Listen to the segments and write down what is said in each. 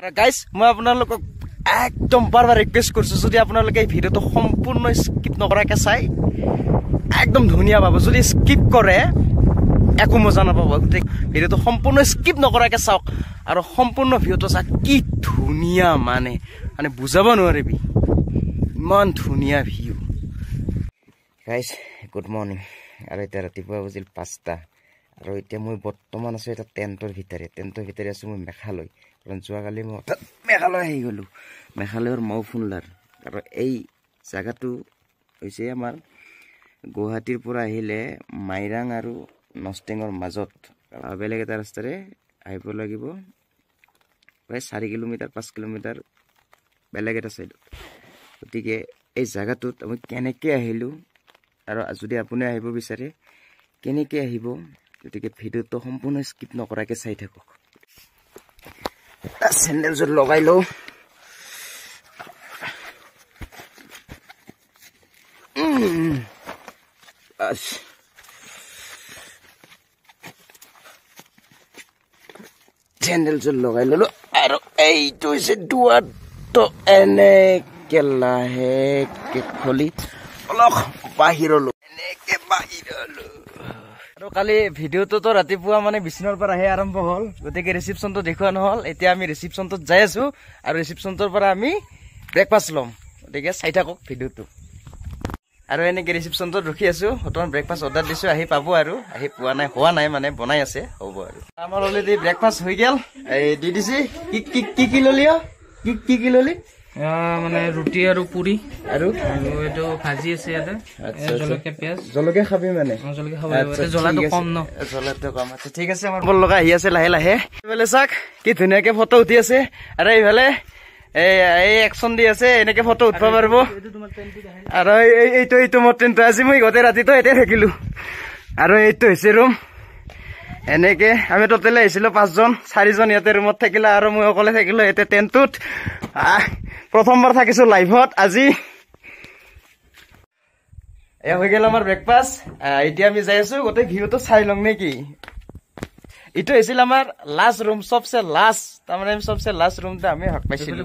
আৰু গাইজ, মই আপোনালোকক একদম বাৰ বাৰ ৰিকুৱেষ্ট কৰিছোঁ, যদি আপোনালোকে এই ভিডিঅ'টো সম্পূৰ্ণ স্কিপ নকৰাকৈ চাই একদম ধুনীয়া পাব। যদি স্কিপ কৰে একো মজা নাপাব। গোটেই ভিডিঅ'টো সম্পূৰ্ণ স্কিপ নকৰাকৈ চাওক আৰু সম্পূৰ্ণ ভিডিঅ'টো চাওক, কি ধুনীয়া মানে মানে বুজাব নোৱাৰিবি, ইমান ধুনীয়া ভিউ। Guys good morning. আৰু এতিয়া ৰাতিপুৱা বাজিল 5টা আৰু এতিয়া মই বৰ্তমান আছোঁ এটা টেণ্টৰ ভিতৰে। টেণ্টৰ ভিতৰে আছোঁ মই মেঘালয়, কাৰণ যোৱাকালি মই হঠাৎ মেঘালয় আহি গ'লোঁ, মেঘালয়ৰ মাওফুনলাৰ। আৰু এই জেগাটো হৈছে আমাৰ গুৱাহাটীৰ পৰা আহিলে মাইৰাং আৰু নষ্টেঙৰ মাজত, বেলেগ এটা ৰাস্তাৰে আহিব লাগিব, প্ৰায় 4 কিলোমিটাৰ 5 কিলোমিটাৰ বেলেগ এটা ছাইডত। গতিকে এই জেগাটোত আমি কেনেকৈ আহিলোঁ আৰু যদি আপুনি আহিব বিচাৰে কেনেকৈ আহিব, গতিকে ভিডিঅ'টো সম্পূৰ্ণ স্কিপ নকৰাকৈ চাই থাকক। চেণ্ডেলযোৰ লগাই লওঁ। চেণ্ডেলযোৰ লগাই ললো আৰু এইটো হৈছে দুৱাৰটো, এনেকে লাহেকে খুলি অলপ বাহিৰলো, এনেকে বাহিৰলো। আৰু কালি ভিডিঅ'টোতো ৰাতিপুৱা মানে বিচনাৰ পৰা আহি আৰম্ভ হ'ল, গতিকে ৰিচিপশ্যনটো দেখুওৱা নহ'ল। এতিয়া আমি ৰিচিপশ্যনটোত যাই আছো আৰু ৰিচিপশ্যনটোৰ পৰা আমি ব্ৰেকফাষ্ট ল'ম, গতিকে চাই থাকক ভিডিঅ'টো। আৰু এনেকে ৰিচিপশ্যনটোত ৰখি আছো, বৰ্তমান ব্ৰেকফাষ্ট অৰ্ডাৰ দিছো, আহি পাব আৰু আহি পোৱা নাই, হোৱা নাই মানে বনাই আছে, হ'ব আৰু। আমাৰ অলৰেডি ব্ৰেকফাষ্ট হৈ গ'ল, এই দি দিছি। কি কি কি কি ল'লি? কি কি কি ল'লি? মানে ৰুটি আৰু পুৰি আৰু এইটো ভাজি আছে ইয়াতে, জলকীয়া পিঁয়াজ। জলকীয়া খাবি মানে? জলকীয়া খাব লাগিব, জ্বলাটো কম ন, জ্বলাটো কম। আচ্ছা ঠিক আছে। আমাৰ বৰ লগা আহি আছে লাহে লাহে। এইফালে চাওক কি ধুনীয়াকে ফটো উঠি আছে, আৰু এইফালে এই একচন দি আছে, এনেকে ফটো উঠব পাৰিব। আৰু এইটো এইটো মোৰ টেণ্টটো, আজি মই গোটেই ৰাতিটো ইয়াতে থাকিলো। আৰু এইটো হৈছে ৰুম। এনেকে আমি টোটেলি আহিছিলো 5জন, 4জন ইয়াতে ৰুমত থাকিলে আৰু মই অকলে থাকিলো ইয়াতে টেণ্টটোত। প্ৰথমবাৰ থাকিছো লাইভত আজি। এয়া হৈ গ'ল আমাৰ ব্ৰেকফাষ্ট। এতিয়া আমি যাই আছো, গোটেই ভিউটো চাই লওঁ নেকি। এইটো হৈছিল আমাৰ লাষ্ট ৰুম, চবচে লাষ্ট, তাৰমানে আমি চবচে লাষ্ট ৰুমটো আমি ভাগ পাইছিলো।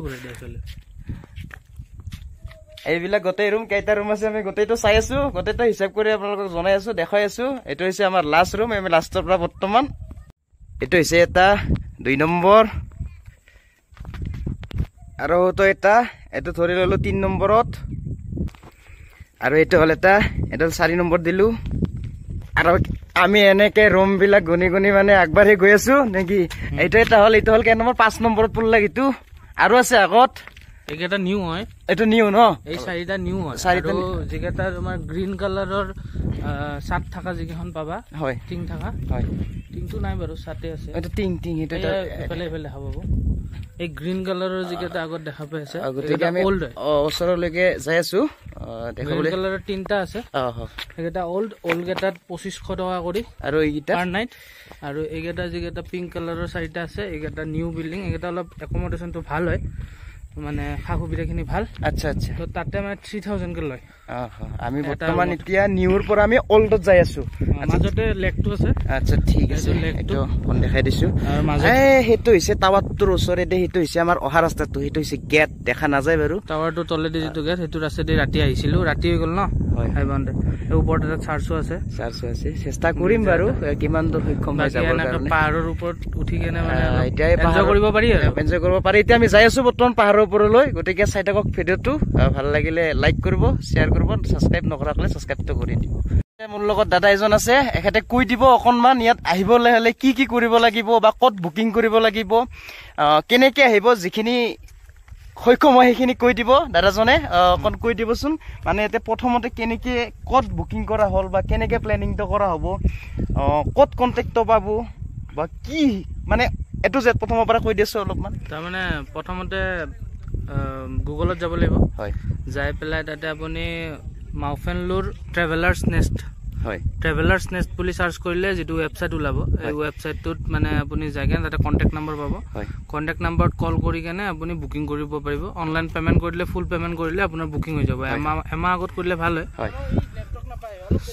এইবিলাক গোটেই ৰুম, কেইটা ৰুম আছে আমি গোটেইটো চাই আছো, গোটেইটো হিচাপ কৰি আপোনালোকক জনাই আছো, দেখুৱাই আছো। এইটো হৈছে আমাৰ লাষ্ট ৰুম, আমি লাষ্টৰ পৰা বৰ্তমান। এইটো হৈছে এটা 2 নম্বৰ, আৰু তো এটা এইটো ধৰি ললো 3 নম্বৰত, আৰু এইটো হ'ল এটা, এইটো 4 নম্বৰ দিলো। আৰু আমি এনেকে ৰুম বিলাক গুণি গুণি মানে আগবাঢ়ি গৈ আছো নেকি। এইটো এটা হ'ল, এইটো হ'ল কেই নম্বৰ, 5 নম্বৰত পৰিল এইটো। আৰু আছে আগত এইকেইটা নিউ হয়, এইটো নিউ ন, এই 4টা নিউ হয়। আৰু যিকেইটা তোমাৰ গ্ৰীণ কালাৰৰ চাট থকা যিকেইখন পাবা, হয় টিং থকা, হয় টিংটো নাই বাৰু, চাটে আছে। এইটো টিং টিং এইটো এইফালে এইফালে দেখা পাব। এই গ্ৰীণ কালাৰৰ যিকেইটা আগত দেখা পাই আছে, গতিকে আমি ওচৰলৈকে যাই আছো। গ্ৰীণ কালাৰৰ 3টা আছে, সেইকেইটা অল্ড, অল্ড কেইটাত 2500 টকা কৰি আৰু এইকেইটা পাৰ নাইট। আৰু এইকেইটা যিকেইটা পিংক কালাৰৰ 4টা আছে, এইকেইটা নিউ বিল্ডিং, এইকেইটা অলপ একমডেশ্যনটো ভাল হয়, মানে সা সুবিধাখিনি ভাল। আচ্ছা আচ্ছা। তো তাতে মানে 3000 কে লয়। আমি বৰ্তমান এতিয়া নিউৰ পৰা আমি অল্ডত যাই আছো, মাজতে লেকটো আছে। আচ্ছা ঠিক আছে, এইটো ফোন দেখাই দিছো। এই সেইটো হৈছে টাৱাৰটোৰ ওচৰেদি, সেইটো হৈছে আমাৰ অহা ৰাস্তাটো, সেইটো হৈছে গেট, দেখা নাযায় বাৰু। টাৱাৰটোৰ তলেদি যিটো গেট, সেইটো ৰাস্তাদি ৰাতি আহিছিলো, ৰাতি হৈ গ'ল ন। হয়, ওপৰত এটা চাৰ্চো আছে, চাৰ্চো আছে। চেষ্টা কৰিম বাৰু কিমান দূৰ সক্ষম হৈ যাবৰ কাৰণে। পাহাৰৰ ওপৰত উঠি কেনে মানে এতিয়া এনজয় কৰিব পাৰি, আৰু এনজয় কৰিব পাৰি। এতিয়া আমি যাই আছো বৰ্তমান পাহাৰৰ ওপৰলৈ, গতিকে চাই থাকক ভিডিঅ'টো। ভাল লাগিলে লাইক কৰিব, শ্বেয়াৰ কৰিব, ছাবস্ক্ৰাইব নকৰাকলে ছাবস্ক্ৰাইবটো কৰি দিব। মোৰ লগত দাদা এজন আছে, এখেতে কৈ দিব অকণমান ইয়াত আহিবলৈ হ'লে কি কি কৰিব লাগিব বা ক'ত বুকিং কৰিব লাগিব, কেনেকৈ আহিব, যিখিনি সক্ষম হয় সেইখিনি কৈ দিব দাদাজনে। অকণ কৈ দিবচোন, মানে ইয়াতে প্ৰথমতে কেনেকৈ ক'ত বুকিং কৰা হ'ল বা কেনেকৈ প্লেনিংটো কৰা হ'ব, ক'ত কণ্টেক্টটো পাব বা কি, মানে এইটো যে প্ৰথমৰ পৰা কৈ দিছোঁ অলপমান। তাৰমানে প্ৰথমতে গুগলত যাব লাগিব, হয়, যাই পেলাই তাতে আপুনি মাওফেনলুৰ ট্ৰেভেলাৰ্ছ নেষ্ট, হয়, ট্ৰেভেলাৰ্ছ নেষ্ট বুলি চাৰ্চ কৰিলে যিটো ৱেবছাইট ওলাব, এই ৱেবছাইটটোত মানে আপুনি যাই কেনে তাতে কণ্টেক্ট নম্বৰ পাব। কণ্টেক্ট নম্বৰত কল কৰি কেনে আপুনি বুকিং কৰিব পাৰিব। অনলাইন পে'মেণ্ট কৰি দিলে, ফুল পে'মেণ্ট কৰিলে আপোনাৰ বুকিং হৈ যাব। এমাহ আগত কৰিলে ভাল হয়।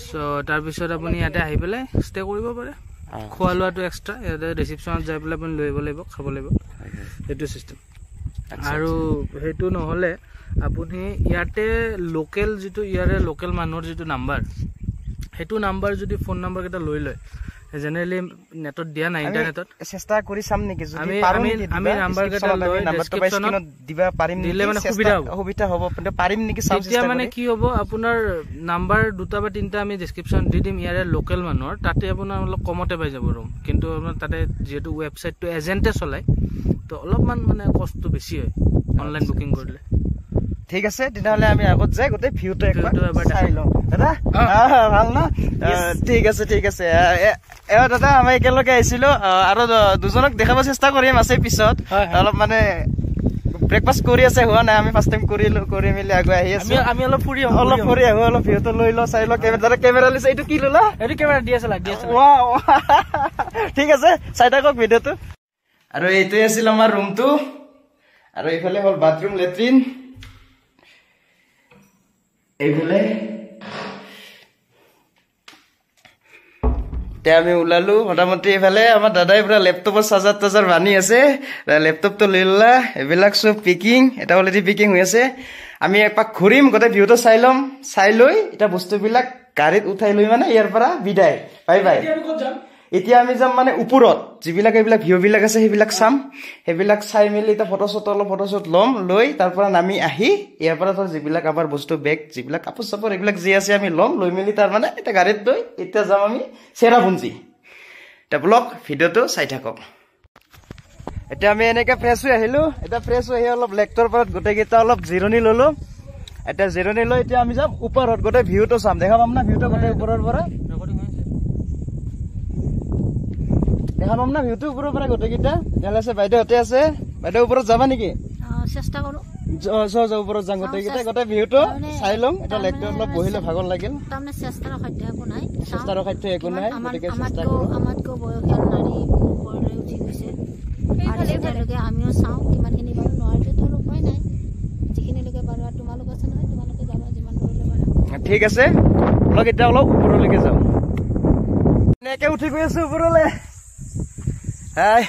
চ' তাৰপিছত আপুনি ইয়াতে আহি পেলাই ষ্টে কৰিব পাৰে। খোৱা লোৱাটো এক্সট্ৰা, ইয়াতে ৰিচিপশ্যনত যাই পেলাই আপুনি লৈ আহিব লাগিব, খাব লাগিব, সেইটো চিষ্টেম। আৰু সেইটো নহ'লে আপুনি ইয়াতে লোকেল যিটো ইয়াৰে লোকেল মানুহৰ যিটো নাম্বাৰ, সেইটো নাম্বাৰ যদি ফোন নাম্বাৰকেইটা লৈ লয়, জেনেৰেলি নেটত দিয়া নাই, ইণ্টাৰনেটত চেষ্টা কৰি চাম নেকি? যদি পাৰো আমি নাম্বাৰকেইটা লৈ ডেছক্ৰিপশ্যনত দিবা পাৰিম দিলে মানে সুবিধা হ'ব, সুবিধা হ'ব, কিন্তু পাৰিম নেকি চাম। তেতিয়া মানে কি হ'ব, আপোনাৰ নাম্বাৰ 2টা বা 3টা আমি ডেছক্ৰিপশ্যন দি দিম ইয়াৰে লোকেল মানুহৰ, তাতে আপোনাৰ অলপ কমতে পাই যাব ৰুম। কিন্তু আপোনাৰ তাতে যিহেতু ৱেবছাইটটো এজেণ্টে চলায়, তো অলপমান মানে কষ্টটো বেছি হয় অনলাইন বুকিং কৰিলে। ঠিক আছে, তেতিয়াহ'লে আমি আগত যাই গোটেই ভিউটো একবাৰ চাই লওঁ। দাদা ভাল ন? ঠিক আছে, ঠিক আছে। দাদা আমি একেলগে আহিছিলো আৰু দুজনক দেখাব চেষ্টা কৰিম আছে পিছত। অলপ মানে ব্ৰেকফাষ্ট কৰি আছে, হোৱা নাই, আমি ফাৰ্ষ্ট টাইম কৰিলো, কৰি মেলি আগুৱাই আহি আছো। আমি অলপ ফুৰি আহো, অলপ ফুৰি আহো, অলপ ভিউটো লৈ লওঁ, চাই লওঁ। কেমেৰা, দাদা কেমেৰা লৈছে, এইটো কি ল'লা? এইটো কেমেৰা দি আছে, দি আছে। ঠিক আছে, চাই থাকক ভিডিঅ'টো। আৰু এইটোৱে আছিল আমাৰ ৰুমটো, আৰু এইফালে হ'ল বাথৰুম, লেট্ৰিন এইফালে। এতিয়া আমি ওলালো মোটামুটি। এইফালে আমাৰ দাদাই পুৰা লেপটপৰ চাৰ্জাৰ তাজাৰ বান্ধি আছে, লেপটপটো লৈ ল'লা, এইবিলাক চব পেকিং, এটা অলৰেডি পেকিং হৈ আছে। আমি একপাক ঘূৰিম, গোটেই ভিউটো চাই ল'ম, চাই লৈ এতিয়া বস্তুবিলাক গাড়ীত উঠাই লৈ মানে ইয়াৰ পৰা বিদায়, বাই বাই। এতিয়া আমি যাম মানে ওপৰত যিবিলাক এইবিলাক ভিউবিলাক আছে সেইবিলাক চাম, সেইবিলাক চাই মেলি এতিয়া ফটো শ্বট অলপ ফটো শ্বট ল'ম, লৈ তাৰ পৰা নামি আহি ইয়াৰ পৰা ধৰ যিবিলাক আমাৰ বস্তু বেগ যিবিলাক কাপোৰ চাপোৰ এইবিলাক যি আছে আমি ল'ম, লৈ মেলি তাৰ মানে এতিয়া গাড়ীত লৈ এতিয়া যাম আমি চেৰাপুঞ্জী। এতিয়া ব্লগ ভিডিঅ'টো চাই থাকক। এতিয়া আমি এনেকৈ ফ্ৰেছ হৈ আহিলোঁ, এতিয়া ফ্ৰেছ হৈ আহি অলপ লেকটোৰ পাৰত গোটেইকেইটা অলপ জিৰণি ল'লোঁ। এতিয়া জিৰণি লৈ এতিয়া আমি যাম ওপৰত, গোটেই ভিউটো চাম, দেখা পাম না ভিউটো গোটেই ওপৰৰ পৰা? দেখা পাম না ভিউটো ওপৰৰ পৰা গোটেইকেইটা? ইয়ালে আছে বাইদেউহঁতে আছে, বাইদেউ ওপৰত যাবা নেকি? চেষ্টা কৰো, যাওঁ ওপৰত যাম গোটেইকেইটা, গোটেই ভিউটো চাই ল'ম। এতিয়া লেকটো অলপ বহিলে ভাগৰ লাগিল, চেষ্টাৰ সাধ্য একো নাই, চেষ্টাৰ সাধ্য একো নাই, গতিকে চেষ্টা কৰো। আমাতকৈ বয়সীয়াল নাৰী ওপৰলৈ উঠি গৈছে, তেওঁলোকে আমিও চাওঁ কিমানখিনি পাৰো, নোৱাৰিলে ধৰ উপায় নাই, যিখিনিলৈকে পাৰো। আৰু তোমালোক আছে নহয়, তোমালোকে যাবা যিমান দূৰলৈ পাৰা। ঠিক আছে, অলপ এতিয়া অলপ ওপৰলৈকে যাওঁ। এনেকে উঠি গৈ আছো ওপৰলৈ। হাই,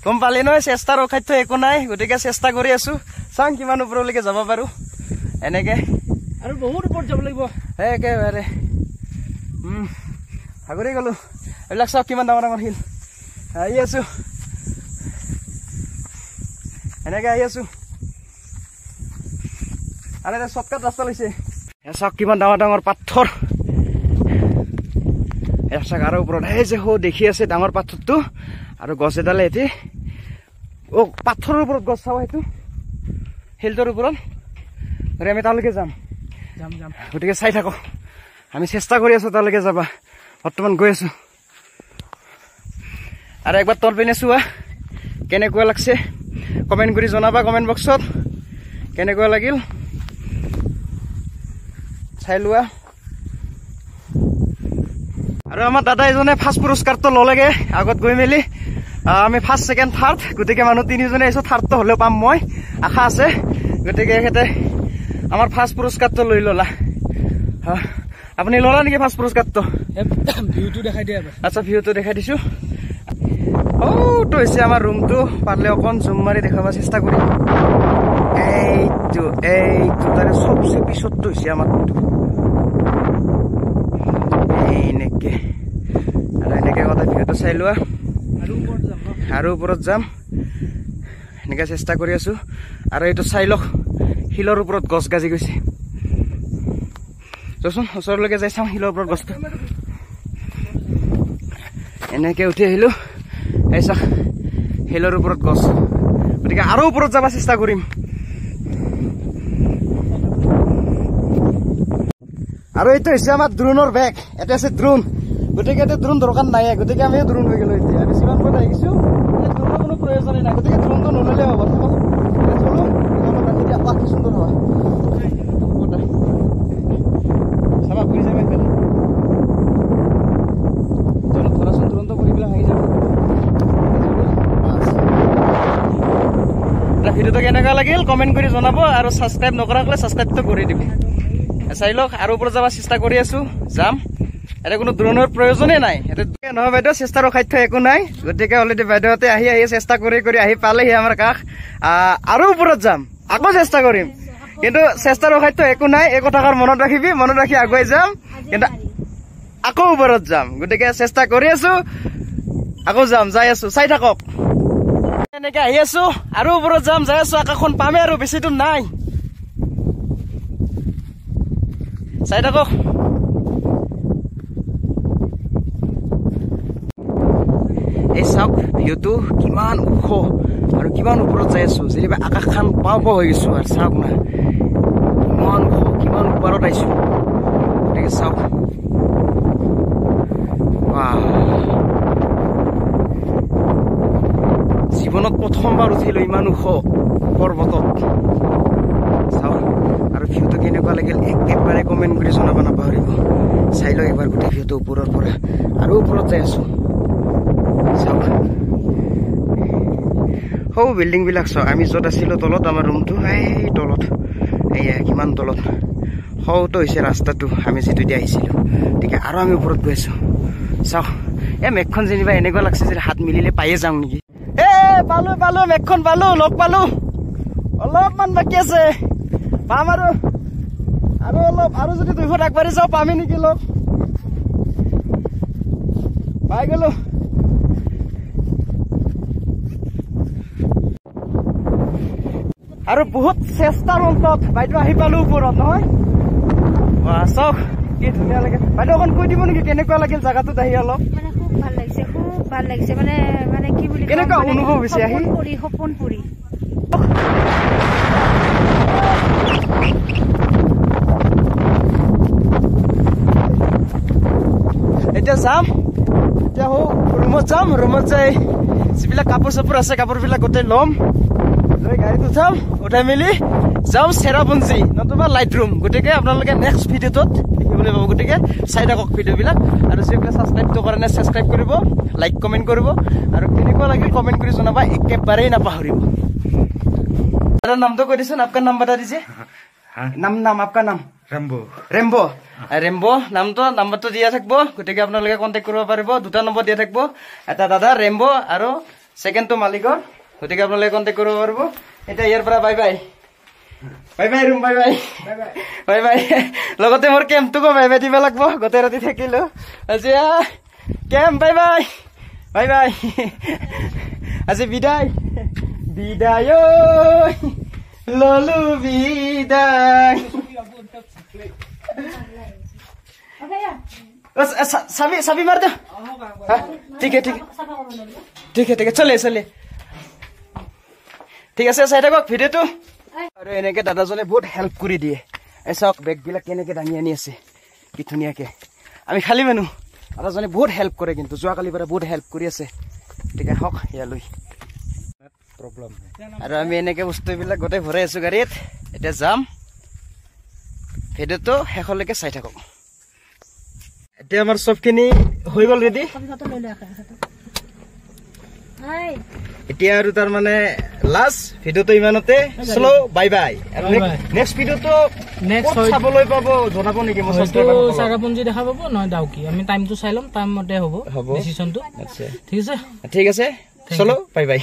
গম পালি নহয়, চেষ্টাৰ অসাধ্য একো নাই, গতিকে চেষ্টা কৰি আছো, চাওঁ কিমান ওপৰলৈকে যাব পাৰো। এনেকে আৰু বহুত ওপৰত যাব লাগিব একেবাৰে। ভাগৰি গলো। এইবিলাক চাওক কিমান ডাঙৰ ডাঙৰ শিল। আহি আছো, এনেকে আহি আছো। আৰু এটা চৰ্টকাট ৰাস্তা লৈছে। চাওক কিমান ডাঙৰ ডাঙৰ পাথৰ। চাওক আৰু ওপৰত এই যে সৌ দেখি আছে ডাঙৰ পাথৰটো, আৰু গছ এডালে এটি অ পাথৰৰ ওপৰত গছ চাওঁ, সেইটো শিলটোৰ ওপৰত। গতিকে আমি তালৈকে যাম, যাম যাম। গতিকে চাই থাকক, আমি চেষ্টা কৰি আছো তালৈকে যাবা, বৰ্তমান গৈ আছো। আৰু একবাৰ তল পিনে চোৱা কেনেকুৱা লাগছে, কমেণ্ট কৰি জনাবা কমেণ্ট বক্সত কেনেকুৱা লাগিল, চাই লোৱা। আৰু আমাৰ দাদা এজনে ফাৰ্ষ্ট পুৰস্কাৰটো ল'লেগে আগত গৈ মেলি। আমি ফাৰ্ষ্ট ছেকেণ্ড থাৰ্ড, গতিকে মানুহ তিনিজনে আহিছোঁ, থাৰ্ডটো হ'লেও পাম মই আশা আছে। গতিকে এখেতে আমাৰ ফাৰ্ষ্ট পুৰস্কাৰটো লৈ ল'লা। আপুনি ল'লা নেকি ফাৰ্ষ্ট পুৰস্কাৰটো? ভিউটো দেখাই দিয়া। আচ্ছা, ভিউটো দেখাই দিছোঁ। অ'টো হৈছে আমাৰ ৰুমটো, পাৰিলে অকণ জুম মাৰি দেখাব চেষ্টা কৰিম। এইটো এইটো তাৰে চবচে পিছতটো হৈছে আমাৰটো, এনেকে। আৰু এনেকে কথা ভিউটো চাই লোৱা। আৰু ওপৰত যাম, এনেকে চেষ্টা কৰি আছো। আৰু এইটো চাই লওক, শিলৰ ওপৰত গছ গাজি গৈছে। চোন ওচৰলৈকে যাই চাওঁ শিলৰ ওপৰত গছটো। এনেকে উঠি আহিলো, এই চাওক শিলৰ ওপৰত গছ। গতিকে আৰু ওপৰত যাব চেষ্টা কৰিম। আৰু এইটো হৈছে আমাৰ ড্ৰোনৰ বেগ, ইয়াতে আছে ড্ৰোন। গতিকে ইয়াতে ড্ৰোন দৰকাৰ নাই, গতিকে আমিও ড্ৰোন হৈ গ'লো। এতিয়া আমি যিমান পথ আহিছোঁ, ড্ৰোনৰ কোনো প্ৰয়োজনেই নাই, গতিকে ড্ৰোনটো নল'লে হ'ব। কি সুন্দৰ হোৱা চাবা, ঘূৰি যাবা এইফালে। অলপ ধৰাচোন, ড্ৰোনটো কৰি পেলাই ভাঙি যাব। ভিডিঅ'টো কেনেকুৱা লাগিল কমেণ্ট কৰি জনাব, আৰু ছাবস্ক্ৰাইব নকৰা হ'লে ছাবস্ক্ৰাইবটো কৰি দিব। চাই লওক, আৰু ওপৰত যাব চেষ্টা কৰি আছো, যাম। ইয়াতে কোনো ড্ৰোনৰ প্ৰয়োজনেই নাই। ইয়াতে নহয় বাইদেউ, চেষ্টাৰ অসাধ্য একো নাই। গতিকে অলৰেডি বাইদেউহঁতে আহি আহি চেষ্টা কৰি কৰি আহি পালেহি আমাৰ কাষ। আৰু ওপৰত যাম, আকৌ চেষ্টা কৰিম, কিন্তু চেষ্টাৰ অসাধ্য একো নাই। এই কথাষাৰ মনত ৰাখিবি, মনত ৰাখি আগুৱাই যাম, কিন্তু আকৌ ওপৰত যাম। গতিকে চেষ্টা কৰি আছো, আকৌ যাম, যাই আছো, চাই থাকক। এনেকে আহি আছো আৰু ওপৰত যাম, যাই আছো, আকাশখন পামেই আৰু বেছি দূৰ নাই। চাই থাকক। এই চাওক ভিউটো কিমান ওখ আৰু কিমান ওপৰত যাই আছো, যেনিবা আকাশখন পাওঁ পাওঁ হৈ গৈছো। আৰু চাওক না কিমান ওখ, কিমান ওপৰত আহিছো। গতিকে চাওক, জীৱনত প্ৰথমবাৰ উঠিলো ইমান ওখ পৰ্বতত। চাওক আৰু ভিউটো কেনেকুৱা লাগিল একেবাৰে কমেণ্ট কৰি জনাব নাপাহৰিব। চাই লওক একবাৰ গোটেই ভিউটো ওপৰৰ পৰা, আৰু ওপৰত যাই আছো। চাওক সৌ বিল্ডিংবিলাক চাওক, আমি য'ত আছিলো তলত, আমাৰ ৰুমটো এই তলত, এয়া কিমান তলত। সৌটো হৈছে ৰাস্তাটো আমি যিটো দি আহিছিলো। গতিকে আৰু আমি ওপৰত গৈ আছো। চাওক এই মেঘখন যেনিবা এনেকুৱা লাগছে যে হাত মিলিলে পায়ে যাওঁ নেকি। এ পালো পালো, মেঘখন পালো, লগ পালো। অলপমান বাকী আছে, পাম আৰু, আৰু অলপ, আৰু যদি 2 ফুট আগবাঢ়ি যাওঁ পামেই নেকি লগ। পাই গলো। আৰু বহুত চেষ্টাৰ অন্তত বাইদেউ আহি পালো ওপৰত, নহয়? চাওক কি ধুনীয়া লাগে। বাইদেউ অকণ কৈ দিব নেকি কেনেকুৱা লাগিল জাগাটোত আহি? অলপ মানে খুব ভাল লাগিছে, খুব ভাল লাগিছে। মানে মানে কি বুলি কেনেকুৱা অনুভৱ হৈছে আহি? সপোন পুৰি। এতিয়া যাম, এতিয়া হৌ ৰুমত যাম, ৰুমত যাই যিবিলাক কাপোৰ চাপোৰ আছে কাপোৰবিলাক গোটেই ল'ম, লৈ গাড়ীত উঠাম, উঠাই মেলি যাম চেৰাপুঞ্জী নতুবা লাইট ৰুম। গতিকে আপোনালোকে নেক্সট ভিডিঅ'টোত দেখিবলৈ পাব। গতিকে চাই থাকক ভিডিঅ'বিলাক, আৰু যিসকলে ছাবস্ক্ৰাইবটো কৰা নাই ছাবস্ক্ৰাইব কৰিব, লাইক কমেণ্ট কৰিব, আৰু কেনেকুৱা লাগিল কমেণ্ট কৰি জনাবা, একেবাৰেই নাপাহৰিব। দাদা নামটো কৈ দিছোন, আপোনাৰ নাম বতা দিছে। নাম নাম আপোনাৰ নাম? ৰেম্বো। ৰেম্বো, ৰেম্বো নামটো, নাম্বাৰটো দিয়া থাকিব। গতিকে আপোনালোকে কণ্টেক্ট কৰিব পাৰিব। দুটা নম্বৰ দিয়া থাকিব, এটা দাদা ৰেম্বো আৰু ছেকেণ্ডটো মালিকৰ। গতিকে আপোনালোকে কণ্টেক্ট কৰিব পাৰিব। এতিয়া ইয়াৰ পৰা bye bye, bye bye room, bye bye, bye bye. লগতে মোৰ কেম্পটোকো বাই বাই দিব লাগিব, গোটেই ৰাতি থাকিলো আজি। Camp bye bye, bye bye, আজি বিদায়, বিদায় ললো বিদায়। চাবি চাবি মাৰ দে। ঠিক আছে, ঠিক ঠিক ঠিক, চলে চলে, ঠিক আছে। চাই থাকক ভিডিঅ'টো। আৰু এনেকে দাদাজনে বহুত হেল্প কৰি দিয়ে। এই চাওক বেগবিলাক কেনেকে দাঙি আনি আছে কি ধুনীয়াকে। আমি খালী মানুহ, দাদাজনে বহুত হেল্প কৰে, কিন্তু যোৱাকালিৰ পৰা বহুত হেল্প কৰি আছে। গতিকে আহক ইয়ালৈ। আৰু আমি এনেকে বস্তুবিলাক গোটেই ভৰাই আছো গাড়ীত। এতিয়া যাম, ভিডিঅ'টো শেষলৈকে চাই থাকক। এতিয়া আমাৰ চবখিনি হৈ গ'ল ৰেডি। এতিয়া আৰু তাৰমানে লাষ্ট ভিডিঅ'টো ইমানতে, স্ল' বাই বাই। নেক্সট ভিডিঅ'টো চাবলৈ পাব জনাব নেকি? চেৰাপুঞ্জী দেখা পাব নহয় ডাউকি, আমি টাইমটো চাই ল'ম, টাইম মতে হ'ব ডিচিশ্যনটো। আচ্ছা ঠিক আছে, ঠিক আছে, চলো বাই বাই।